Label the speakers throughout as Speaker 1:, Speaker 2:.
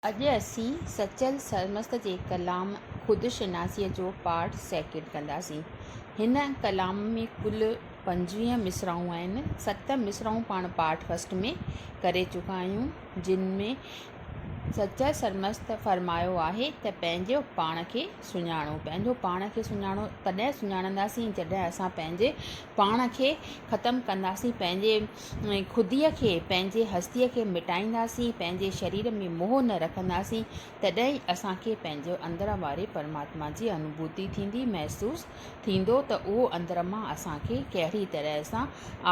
Speaker 1: اڄ اسين سچل سرمست جي ڪلام خود شناسيء جو پارٽ سيڪنڊ ڪنداسين. هن ڪلام ۾ ڪل 25 مصرعون آهن. ست مصرعون پاڻ پارٽ فرسٽ ۾ ڪري چڪا آهيون، جن ۾ سچل سرمست فرمايو آهي ته پنهنجو پاڻ کي سڃاڻو. پنهنجو پاڻ کي سڃاڻو تڏهن سڃاڻنداسين جڏهن اسان پنهنجي پاڻ کي ختم ڪنداسين، پنهنجي خوديء کي، پنهنجي هستيء کي مٽائينداسين، پنهنجي شرير ۾ موهه نه رکنداسين، تڏهن ئي اسان کي پنهنجي اندر واري پرماتما جي انوڀوتي ٿيندي، محسوس ٿيندو ته اهو اندر مان اسان کي ڪهڙي طرح سان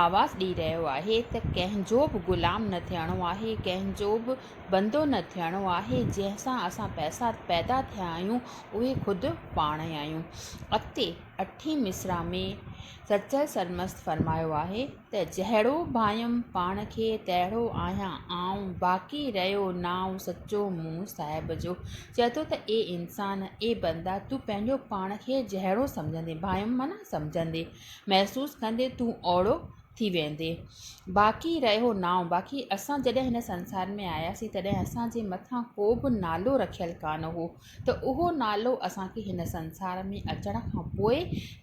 Speaker 1: آواز ڏئي رهيو آهي ته ڪنهن جو به غلام نه ٿيڻو آهي، ڪنهن جو به بندو نه ٿيڻو آهي، جنهن سان اسان پئسا پيدا ٿيا آهيون، اهي خود پاڻ ئي آهيون. اڳتي اٺين مصرع ۾ سچل سرمست فرمايو آهي ته جهڙو ڀانيم پاڻ کي تهڙو آهيان آئون، باقي رهيو نانء سچو مون صاحب جو. چئي ٿو ته اي انسان، اي بندا، تون پنهنجو پاڻ کي جهڙو سمجهندين، ڀانيم معنيٰ سمجهندين، محسوس ڪندين، تون اوڙو ٿي ويندين. باقي رهيو نانء، باقي اسان جڏهن هن سنسار ۾ آياسين تڏهن اسان جي مٿان ڪو به نالو رکيل ڪانه هو، ته اهو نالو اسان کي هن سنسار ۾ اچڻ کان پوء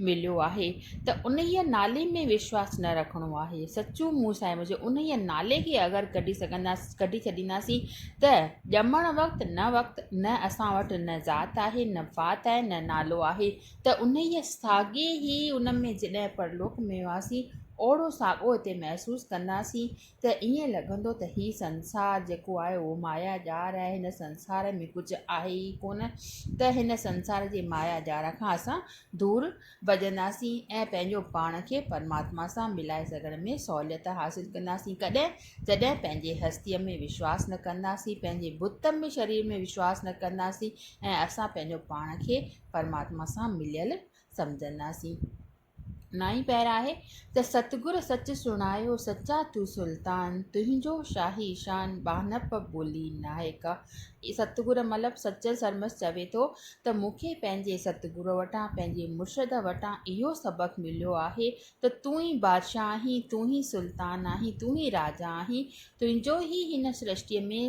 Speaker 1: مليو آهي ته انهيء نالي ۾ وشواس نه رکڻو آهي. سچو مون سائين منهنجي انهيء نالي کي اگر ڪڍي سگهندا ڪڍي ڇڏينداسين ته ڄمڻ وقت نه وقت نه اسان وٽ نه ذات آهي نه ڦات آهي نه نالو آهي ته انهيء ساڳي ئي ان ۾ جڏهن پرلوڪ ۾ هئاسين اوڙو ساڳو هتي محسوس ڪنداسين ته ائين لڳندو ته هي سنسار جيڪو آهي اهو مايا ڄار آهي، هن سنسار ۾ ڪجهه آهي ئي ڪونه ته هن سنسار جي مايا ڄار کان اسان دور ڀڄنداسين ۽ پنهنجو پاڻ کي پرماتما سان ملائي سگهڻ ۾ سهوليت حاصل ڪنداسين. ڪڏهن؟ جڏهن پنهنجي هستيء ۾ وشواس نه ڪنداسين، پنهنجي بت ۾ شرير ۾ وشواس نه ڪنداسين ۽ اسان پنهنجو پاڻ کي پرماتما سان مليل سمجهنداسين. نائين پهر آهي ته ستگر سچ سڻايو سچا تون سلطان تنهنجو شاهي شان ٻانهپ ٻولي ناهي ڪا. ستگر مطلب سچل سرمست چوي ٿو ته مون کي پنهنجي ستگر وٽان پنهنجي مرشد وٽان اهو سبق مليو آهي ته تون ئي بادشاهه آهين تون ئي سلطان آهين تون ئي راجا آهين تنهنجو ئي هن سرشٽيء ۾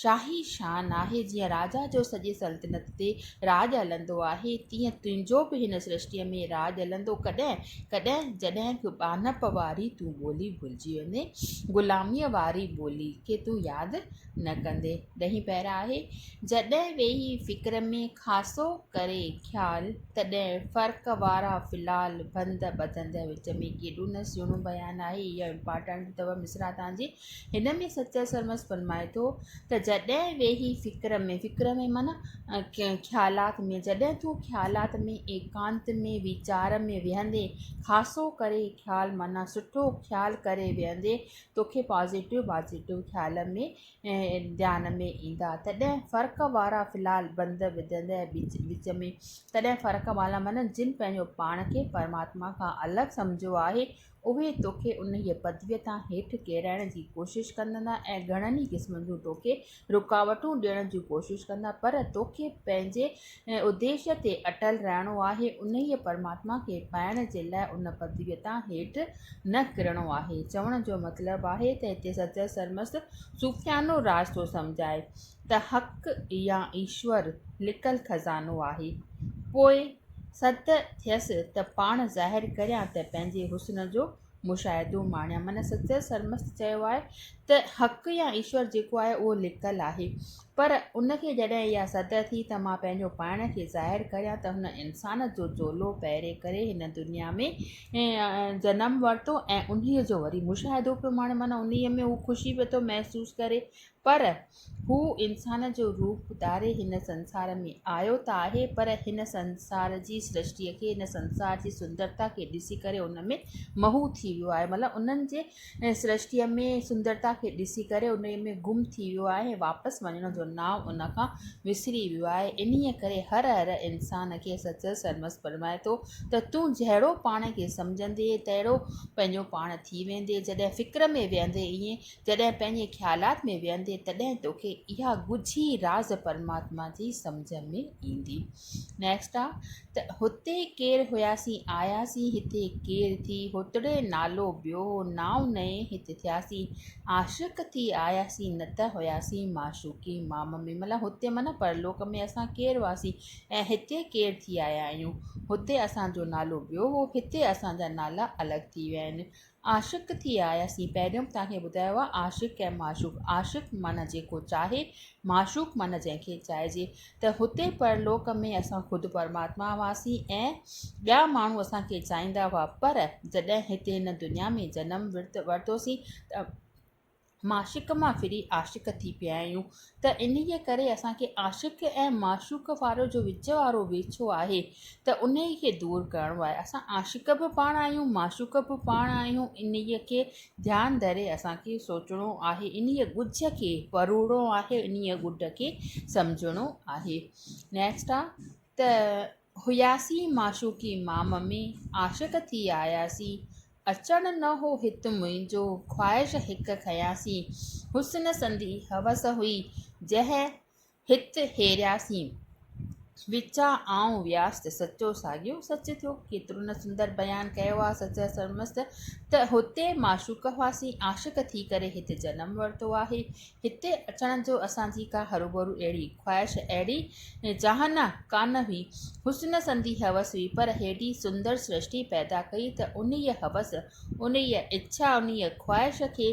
Speaker 1: شاهي شان آهي. جيئن راجا جو سڄي سلطنت تي راڄ هلندو آهي، تيئن تنهنجو به هن سرشٽيء ۾ راڄ هلندو. ڪڏهن؟ ڪڏهن؟ جڏهن به ٻانهپ واري تون ٻولي ڀلجي ويندين، غلاميء واري ٻولي کي تون ياد نه ڪندين. ڏهين پهر آهي. جڏهن ويهي فڪر ۾ خاصو ڪري خيال، تڏهن فرق وارا في الحال بند ٻڌندء وچ ۾ ڪيڏو نه سهڻو بيان آهي. اها امپارٽنٽ اٿو مصرع تان جي. هن ۾ سچل سرمست فرمائي ٿو ته جڏهن ويهي فڪر ۾، فڪر ۾ معنيٰ خيالات ۾، جڏهن تون خيالات ۾ ايڪانت ۾ ويچار ۾ ويهندين، خاصو ڪري خيال معنيٰ سٺو خيال ڪري ويهندين، توکي پازيٽو پازيٽو خيال ۾ ڌيان ۾ ايندا، تڏهن فرق وارا في الحال بند وڌندء وچ ۾، تڏهن فرق وارا معنيٰ جن پنهنجو پاڻ کي پرماتما کان الڳ سمجهيو آهي، اهي توکي انهيء پدويء تان هيٺ ڪيرائڻ جي ڪوشش ڪندا ۽ گهڻن ئي قسمن جون توکي رڪاوٽون ڏيڻ جون ڪوشش ڪندا، پر توکي پنهنجي اديشيه تي اٽل رهڻو آهي، انهيء پرماتما کي پائڻ جي لاء ان پدويء تان هيٺ نه ڪرڻو آهي. چوڻ جو مطلب آهي ته هتي سچل سرمست صوفيانو راز ٿو سمجهائي ته حق يا ايشور لڪل خزانو آهي. پوء سڌ ٿيس ته پاڻ ظاهر ڪريان ته پنهنجي حسن جو مشاهدو ماڻيان. معنيٰ سچل سرمست چيو آهي ته حق يا ايشور جيڪو آهي اهو لڪل آهي پر ان کي جڏهن اها سڌ ٿي ته مان پنهنجو پاڻ کي ظاهر ڪريان ته هن انسان جو چولو پهري ڪري هن دنيا ۾ جنم ورتو ۽ انهيء جو وري مشاهدو پيو ماڻي معنيٰ انهيء ۾ هو خوشي پيو ٿو محسوس ڪري پر هو انسان جو روپ ڌاري هن سنسار ۾ آيو ته آهي پر هن سنسار جي سرشٽيء کي، هن سنسار جي سندرتا کي ڏسي ڪري ان ۾ مهو ٿي ويو آهي. مطلب انهن جي سرشٽيء ۾ سندرتا کي ڏسي ڪري انهيء ۾ گم ٿي ويو آهي ۽ واپس وڃڻ جو نانء ان کان وسري ويو آهي. انهيء ڪري هر هر انسان کي سچل سرمست فرمائي ٿو ته تون جهڙو پاڻ کي سمجهندين تهڙو پنهنجو پاڻ ٿي ويندين. جڏهن فڪر ۾ ويهندين ائين جڏهن پنهنجي خيالات ۾ ويهندين تڏهن توکي اها ڳجهي راز پرماتما جي سمجهه ۾ ايندي. نيڪسٽ آ ته هتي ڪير هياسين آياسين هتي ڪير ٿي هتڙي نالو ٻيو هو نانء نئين هت ٿياسين. عاشق ٿي آياسين نه ته هياسين معشوقي مام ۾. مطلب هتي معنيٰ پرلوڪ ۾ اسان ڪير هئاسين ۽ هتي ڪير ٿي آيا آهيون. هتي اسان جو نالو ٻيو هو، هتي اسان جا نالا الڳ ٿي ويا آهن. عاشق ٿي آياسين، پهريون به توهان کي ٻڌايو آهي عاشق ۽ معشوق، عاشق معنيٰ جيڪو چاهي، معشوق معنيٰ جنهن کي چاهجي، ته هتي پرلوڪ ۾ اسان خود پرماتما هئاسين ۽ ٻيا ماڻهو اسان کي چاهيندا هئا، پر جڏهن هتي هن دنيا ۾ جنم ورتوسين ته معشوق مان ڦري عاشق ٿي پيا آهيون ته انهيء ڪري اسان کي عاشق ۽ معشوق وارو جو وچ وارو ويڇو آهي ته انهيء کي دور ڪرڻو آهي. اسان عاشق به پاڻ آهيون، معشوق به پاڻ آهيون، انهيء کي ڌيان ڌري اسان کي سوچڻو آهي، انهيء ڳجهه کي پروڙڻو آهي، انهيء ڳڍ کي سمجهڻو آهي. نيڪسٽ آ ته هياسين معشوقي مام ۾، عاشق ٿي آياسين. اچڻ نه هو هت منهنجو، خواهش هڪ کنياسين. حسن سندي هوس هئي، جنهن هت هيرياسين. وچان آئون وياس ته سچو ساڳيو سچ ٿيو. ڪيترو نه سندر بيان ڪيو آ سچل سرمست ته هتي معشوق هئاسين، عاشق ٿي ڪري هت جنم ورتو آهي. هتي اچڻ جو اسان جي ڪا هروڀرو اهڙي خواهش، اهڙي چاهنا ڪانه هئي. حسن سندي هوس هئي، پر هيڏي سندر سرشٽي پيدا ڪئي ته انهيء هوس، انهيء اڇا، انهيء خواهش کي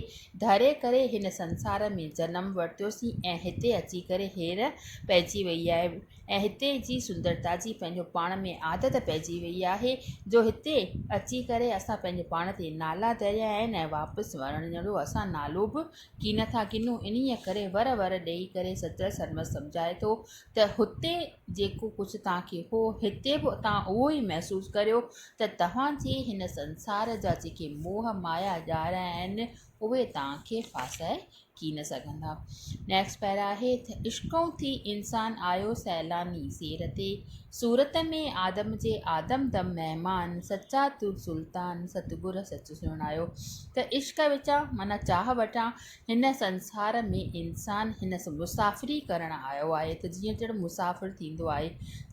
Speaker 1: ڌري ڪري هن سنسار ۾ جنم ورتوسين ۽ هتي اچي ڪري هير پئجي وئي آهي. ۽ هتي جي سندرتا جي پنهنجو پاڻ ۾ عادت پئجي وئي آهي جو هتي اچي ڪري اسان پنهنجو پاڻ تي نالا ڌريا آهن ۽ واپس ورڻ جو اسان نالو به ڪين ٿا ڪنون انهيء ڪري ور ور ڏيئي ڪري سچل سرمست سمجهائي ٿو ته هتي جيڪو ڪجهه توهان کي هو هتي به توهان اهو ئي محسوس ڪريو ته توهان جي هن سنسار جا جيڪي موهه مايا ڄار آهن اهي توهان کي ڦاسائي ڪي نه سگهندا. نيڪسٽ پيرا آهي تھ عشقئون ٿي انسان آيو سيلاني سير تي، صورت ۾ آدم جي آدم دم مهمان، سچا تون سلطان ستگر سچ سڻايو. ته عشق وچان معنيٰ چاهه وٽان هن سنسار ۾ انسان هن مسافري ڪرڻ آيو آهي ته جيئن ڄڻ مسافر ٿيندو آهي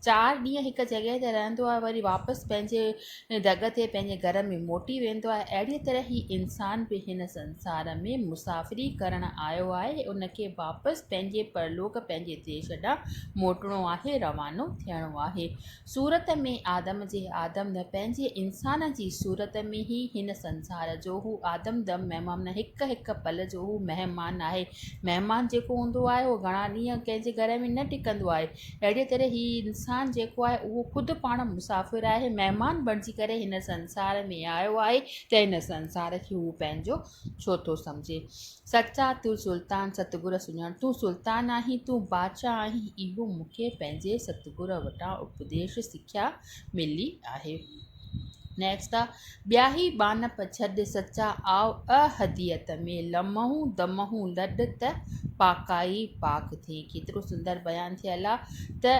Speaker 1: چار ڏينهن هڪ جڳهه تي رهندو آهي وري واپس پنهنجي دڳ تي پنهنجي گهر ۾ موٽي ويندو آهي. اهڙيء طرح هي انسان به هن سنسار ۾ مسافري ڪرڻ آيو آهي، ان کي واپس پنهنجي پرلوڪ، پنهنجي ديش ڏانهن موٽڻو آهي، روانو ٿيڻو آهي. صورت ۾ آدم جي آدم نه پنهنجي انسان جي صورت ۾ ئي هن سنسار جو هو آدم دم مهمان معنيٰ هڪ هڪ پل جو هو مهمان آهي. مهمان جيڪو هوندو آهي اهو گهڻا ڏينهن ڪنهن جي گهر ۾ نه ٽڪندو آهي. اهڙيء طرح هي انسان جيڪو آهي اهو خود پاڻ مسافر آهي، مهمان بڻجي ڪري هن سنسار ۾ آيو آهي ته هن سنسار کي هو پنهنجو ڇو ٿو سمجهي. سچا تون سلطان ستگر سڃاڻ، تون سلطان آهين، تون بادشاهه آهين، اهو مون کي پنهنجي ستگر وٽان اپديش، سکيا، ملي آهي. نيڪسٽ آ ٻياهي ٻانهپ ڇڏ سچا آء احديت ۾ لمحون دمحون لڏ ته پاڪائي پاڪ ٿئين. ڪيترو سندر بيان ٿيل آ ته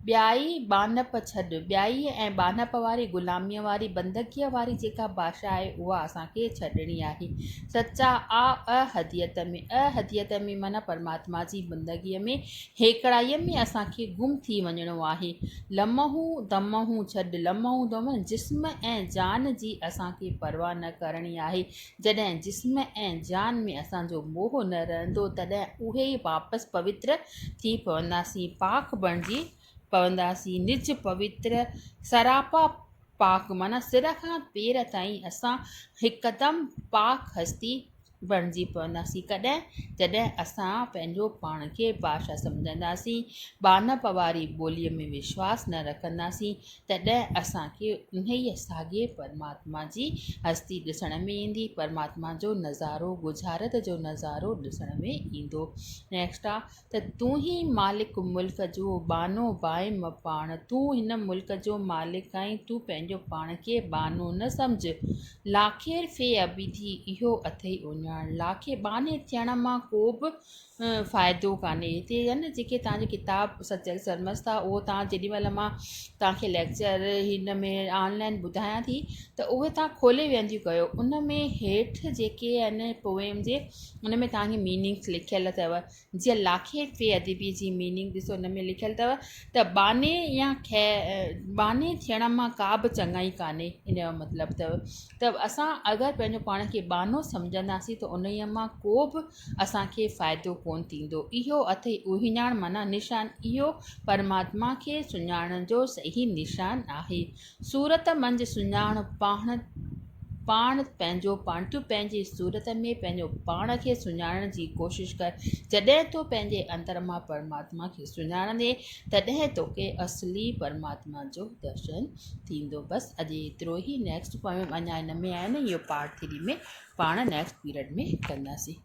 Speaker 1: ٻيائي ٻانهپ ڇڏ، ٻيائي ۽ ٻانهپ واري غلاميء واري بندگيء واري جيڪا ڀاشا آهي اها اسان کي ڇڏڻي آهي. سچا آء احديت ۾، احديت ۾ معنيٰ پرماتما جي بندگيء ۾ هيڪڙائيء ۾ اسان کي گم ٿي وڃڻو آهي. لمحون دمحون ڇڏ، لمحون دمحون جسم ۽ جان جي اسان کي پرواهه نه ڪرڻي آهي. جڏهن جسم ۽ جان ۾ اسان جو موهه نه رهندو، تڏهن اهي ئي واپس پوتر ٿي پونداسين، پاڪ بڻجي پونداسين. نج پوتر، سراپا پاڪ معنيٰ سر کان پير تائين اسان هڪدم پاڪ هستي بڻجي پونداسين. ڪڏهن؟ جڏهن اسان پنهنجو پاڻ کي بادشاهه سمجهنداسين، ٻانهپ واري ٻوليء ۾ وشواس نه رکنداسين، تڏهن اسان کي انهيء ساڳئي پرماتما جي هستي ڏسڻ ۾ ايندي، پرماتما جو نظارو، ڳجهارت جو نظارو ڏسڻ ۾ ايندو. نيڪسٽ آ ته تون ئي مالڪ ملڪ جو، ٻانهو بائم پاڻ. تون هن ملڪ جو مالڪ آهين، تون پنهنجو پاڻ کي ٻانهو نه سمجهه. لاکير في عبيدي، اهو اٿئي اهڃاڻ. لاکي ٻانهي ٿيڻ مان ڪو به فائدو ڪانهي. هتي آهي نه جيڪي توهان جو ڪتاب سچل سرمست آهي اهو توهان جيڏي مهل مان توهان کي ليڪچر هن ۾ آن لائن ٻڌايان ٿي ته اهي توهان کولي ويهنديون ڪيو ان ۾ هيٺ جيڪي آهن پوئم جي ان ۾ توهان کي ميننگس لکيل اٿو جيئن لاکي في ادبي جي ميننگ ڏسو ان ۾ لکيل اٿو ته ٻانهي يا ٻانهي ٿيڻ مان ڪا به چڱائي ڪانهي ان جو مطلب اٿو ته اسان اگر پنهنجو پاڻ کي ٻانهو سمجهنداسين ته ته انهيء مان ڪو به اسان کي فائدو ڪونه ٿيندو. اهو اٿئي اهڃاڻ معنيٰ نشان. اهو پرماتما کي سڃاڻڻ جو صحيح نشان آهي. صورت منجهه سڃاڻ پاڻ پاڻ پنهنجو پاڻ. تون پنهنجي صورت ۾ پنهنجو پاڻ کي سڃاڻڻ جي ڪوشش ڪر. جڏهن تون پنهنجي اندر مان پرماتما کي سڃاڻندين تڏهن توکي اصلي پرماتما جو درشن ٿيندو. بس اڄ ايترو ئي. نيڪسٽ پوئم اڃا هن ۾ آهن اهو پارٽ ٿري ۾ پاڻ نيڪسٽ پيريڊ ۾ ڪنداسين.